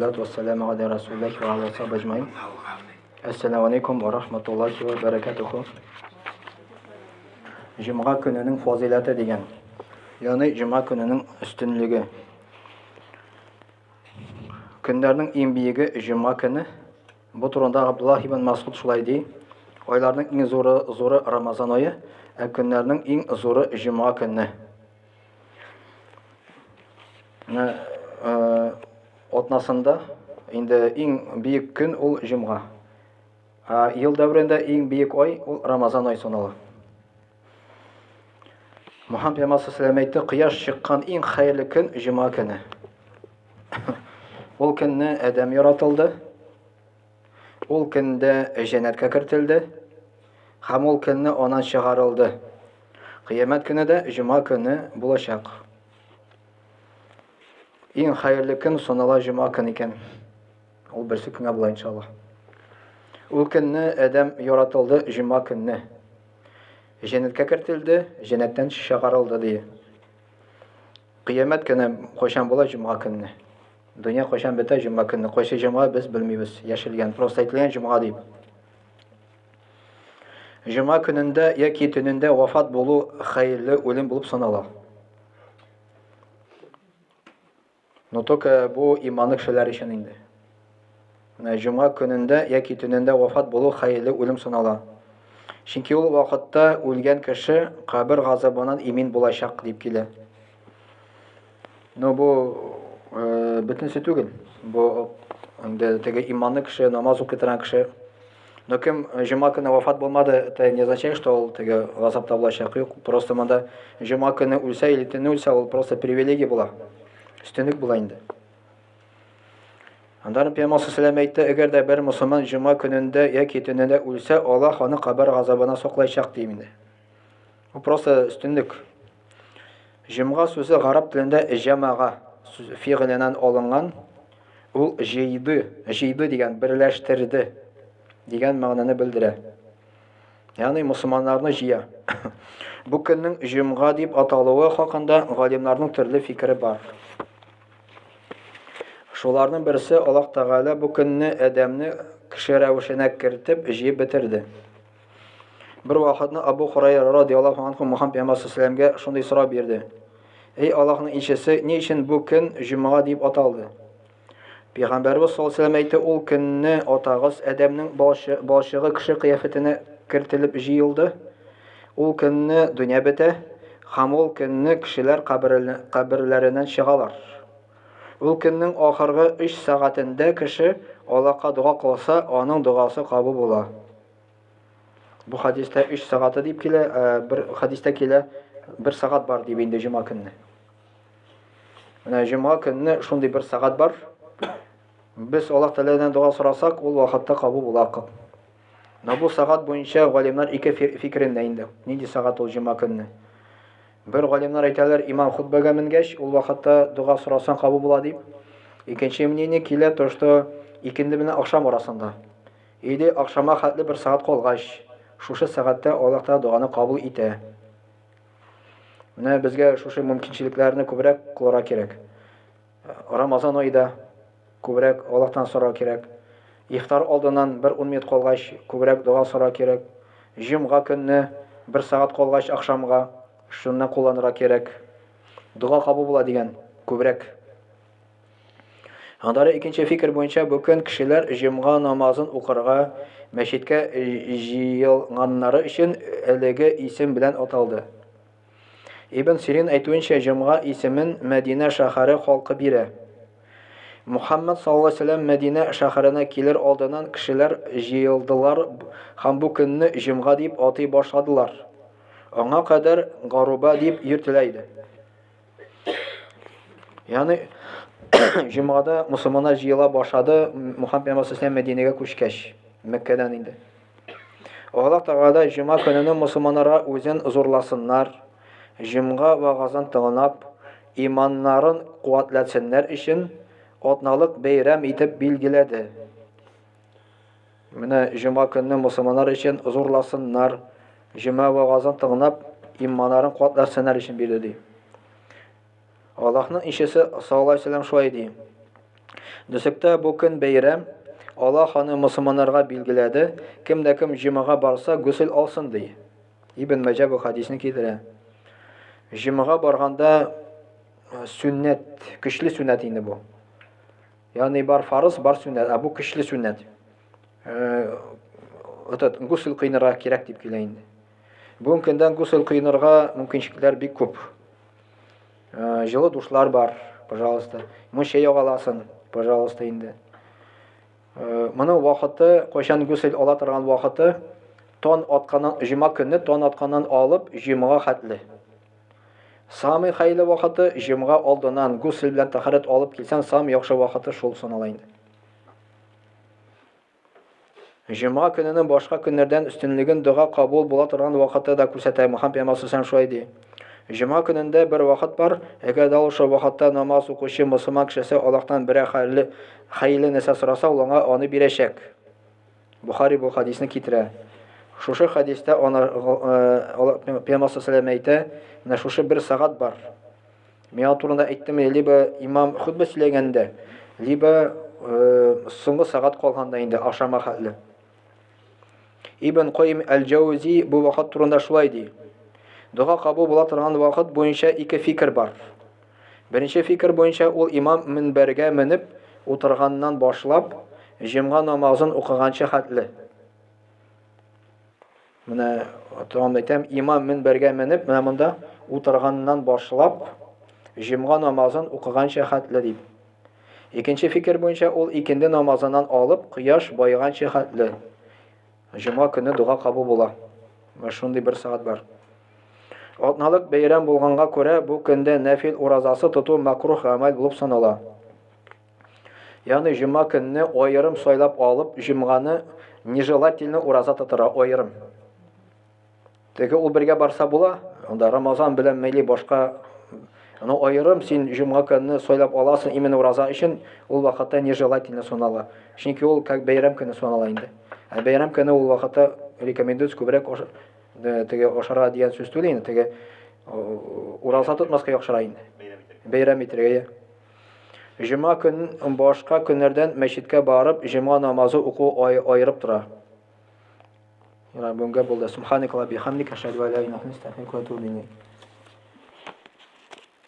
Салату вассаламу аля расулиллахи ва аля сахби аджмаин. Ассаламу алейкум ва рахматуллахи ва баракатуху. Җомга көненең фазиләте дигән. Ягъни җомга көненең өстенлеге. Көннәрнең иң биеге җомга көне. Бу турында Абдуллах ибн Масуд шулай ди. Айларның иң зуры, зуры Рамазан ае, ә көннәрнең иң зуры җомга көне. Менә атнасында инде иң биек көн ул җомга. Ә ел дәверендә иң биек ай ул Рамазан ай санала. Мухаммад пәйгамбәр саллаллаху әйтте, кояш чыккан иң хәерле көн җомга көне. Ул көнне Адәм яратылды. Ул көндә җәннәткә кертелде һәм ул көнне аннан чыгарылды. Кыямәт көне дә җомга көне булачак. Иң хәерле көн санала җомга көн икән. Ул берсе көнгә була иншалла. Ул көнне Адәм яратылды җомга көнне. Җәннәткә кертелде, җәннәттән чыгарылды ди. Кыямәт көне кайчан була? Җомга көнне. Дөнья кайчан бетә? Җомга көнне. Кайсы җомга без белмибез. Яшелгән. Просто әйтелгән җомга дип. Җомга көнендә яки төнендә вафат булу хәерле үлем булып санала. Но только бу иманлы кешеләр өчен инде. Менә җомга көнендә яки төнендә вафат булу хәерле үлем санала. Чөнки ул вакытта үлгән кеше кабер газабыннан имин булачак дип килә. Но бу э, бөтенесе түгел. Бу инде теге иманлы кеше, намаз укый торган кеше. Но кем җомга көне вафат булмады, это не означает, что ул теге газапта булачак. Юк, просто монда җомга көне үлсә или төнне үлсә, ул просто привилегия була. Өстенлек була инде. Аннары Пәйгамбәр саллаллаху әйтте, әгәр дә бер мусульман җомга көнендә яки төнендә үлсә, Аллаһ аны кабер газабына саклаячак ди инде. Бу просто өстенлек. Җомга сүзе гарәп телендә җамага фигыленнән алынган. Ул җыйды, җыйды дигән, берләштерде дигән мәгънәне белдерә. Ягъни мусульманнарны җыя. Бу көннең җомга дип аталуы хакында галимнәрнең төрле фикере бар. Шуларның берсе Аллаһ Тәгалә бу көнне Адәмне кеше рәвешенә кертеп җыеп бетерде. Бер вакытны Абу Хурайра радиаллаһу анху Мухаммад пәйгамбәр саллаллаху шундый сорау бирде. Эй Аллаһның илчесе, ни өчен бу көн җомга дип аталды? Пәйгамбәрбез саллаллаху алейһи әйтте, ул көнне атагыз Адәмнең балчыгы кеше кыяфәтенә кертелеп җыелды. Ул көнне дөнья бетә, һәм ул көнне кешеләр каберләреннән чыгалар. Ул көннең ахыргы өч сәгатендә кеше Аллаһка дога кылса, аның догасы кабул була. Бу хадистә өч сәгате дип килә, ә бер хадистә килә, бер сәгать бар дип инде җомга көнне. Менә җомга көнне шундый бер сәгать бар. Без Аллаһ Тәгаләдән дога сорасак, ул вакытта кабул була. Но бу сәгать буенча галимнәр ике фикерендә инде. Нинди сәгать ул җомга көнне? Бер галимнәр әйтәләр, имам хутбәгә менгәч, ул вакытта дога сорасаң кабул була дип. Икенче мнение килә, то что икенде белән ахшам арасында. Или ахшама хәтле бер сәгать калгач, шушы сәгатьтә Аллаһ Тәгалә доганы кабул итә. Менә безгә шушы мөмкинчелекләрне күбрәк кылырга кирәк. Рамазан аенда күбрәк Аллаһтан сорау кирәк. Ифтар алдыннан бер 10 минут калгач, күбрәк дога сорау кирәк. Җомга көнне бер сәгать калгач ахшамга шуны кулланырга кирәк. Дога кабул була дигән күбрәк. Аннары икенче фикер буенча бу көн кешеләр җомга намазын укырга мәчеткә җыелганнары өчен әлеге исем белән аталды. Ибн Сирин әйтүенчә, җомга исемен Мәдинә шәһәре халкы бирә. Мухаммад саллаллаһу алейһи вәсәлләм Мәдинә шәһәренә килер алдыннан кешеләр җыелдылар һәм бу көнне җомга дип атый башладылар. Аңа кадәр Гаруба дип йөртелә иде. Ягъни җомгада мусульманнар җыела башлады Мухаммад пәйгамбәр саллаллаһу Мәдинәгә күчкәч, Мәккәдән инде. Аллаһ Тәгалә җомга көненең мусульманнарга үзен зурласыннар, җомга вәгазен тыңлап, иманнарын куәтләтсеннәр өчен атналык бәйрәм итеп билгеләде. Менә җомга көнне мусульманнар өчен зурласыннар, җомга вәгазен тыңлап, иманнарын куәтләтсеннәр өчен бирде ди. Аллаһның илчесе саллаллаһу алейһи вәсәлләм шулай ди. Дөсектә бу көн бәйрәм, Аллаһ аны мосылманнарга билгеләде, кем дә кем җомага барса, госел алсын, ди. Ибн Мәҗә бу хадисне китерә. Җомага барганда э, сөннәт, көчле сөннәт инде бу. Ягъни бар фарыз, бар сөннәт, ә бу көчле сөннәт. Э, этот гусел кыйнырга кирәк дип килә инде. Бүгенге көндән гусел кыйнырга мөмкинчелекләр бик күп. Э, җылы душлар бар, пожалуйста. Мунча яга аласың, пожалуйста инде. Э, моның вакыты, кайчан гусел ала торган вакыты, тон атканнан, җомга көнне тон атканнан алып, җомга хәтле. Самый хәйле вакыты җомга алдыннан гусел белән тәһарәт алып килсәң, самый яхшы вакыты шул санала инде. Җомга көненең башка көннәрдән өстенлеген дога кабул була торган вакыты да күрсәтә. Мөхәммәд пәйгамбәр саллаллаһу шулай ди. Җомга көнендә бер вакыт бар, әгәр дә ул шул вакытта намаз укучы мөселман кешесе Аллаһтан берәр хәерле хәерле нәрсә сораса, ул аңа аны бирәчәк. Бухари бу хадисне китерә. Шушы хадистә ана э, пәйгамбәр саллаллаһу әйтә, менә шушы бер сәгать бар. Мин ул турында әйттем, либо имам хөтбә сөйләгәндә, либо э, соңгы сәгать калганда инде ашама хәтле. Ибн Кайим әл-Җаузи бу вакыт турында шулай ди. Дога кабул була торган вакыт буенча ике фикер бар. Беренче фикер буенча ул имам минбәргә менеп утырганнан башлап, җомга намазын укыганчы хәтле. Менә тагын әйтәм, имам минбәргә менеп, менә монда утырганнан башлап, җомга намазын укыганча хәтле дип. Икенче фикер буенча ул икенде намазыннан алып, кояш баеганча хәтле. Җомга көне дога кабул була. Менә шундый бер сәгать бар. Атналык бәйрәм булганга күрә, бу көндә нәфил уразасы тоту макрух гамәл булып санала. Ягъни җомга көнне аерым сайлап алып, җомганы нежелательно ураза тотырга аерым. Теге ул бергә барса була, анда Рамазан белән милли башка но аерым син җомга көнне сайлап аласың именно ураза өчен, ул вакытта нежелательно санала. Чөнки ул как бәйрәм көне санала инде. Ә бәйрәм көне ул вакытта рекомендуется күбрәк э, теге ашарга дигән сүз түгел инде, теге ураза тотмаска яхшыра инде. Бәйрәм итәргә. Җомга көн башка көннәрдән мәчеткә барып, җомга намазы уку аерып тора. Ярар, бүгенгә булды. Субханакалла бихамдика, ашһаду ан ла илаһа илля анта, астагфирука ва атубу илейк.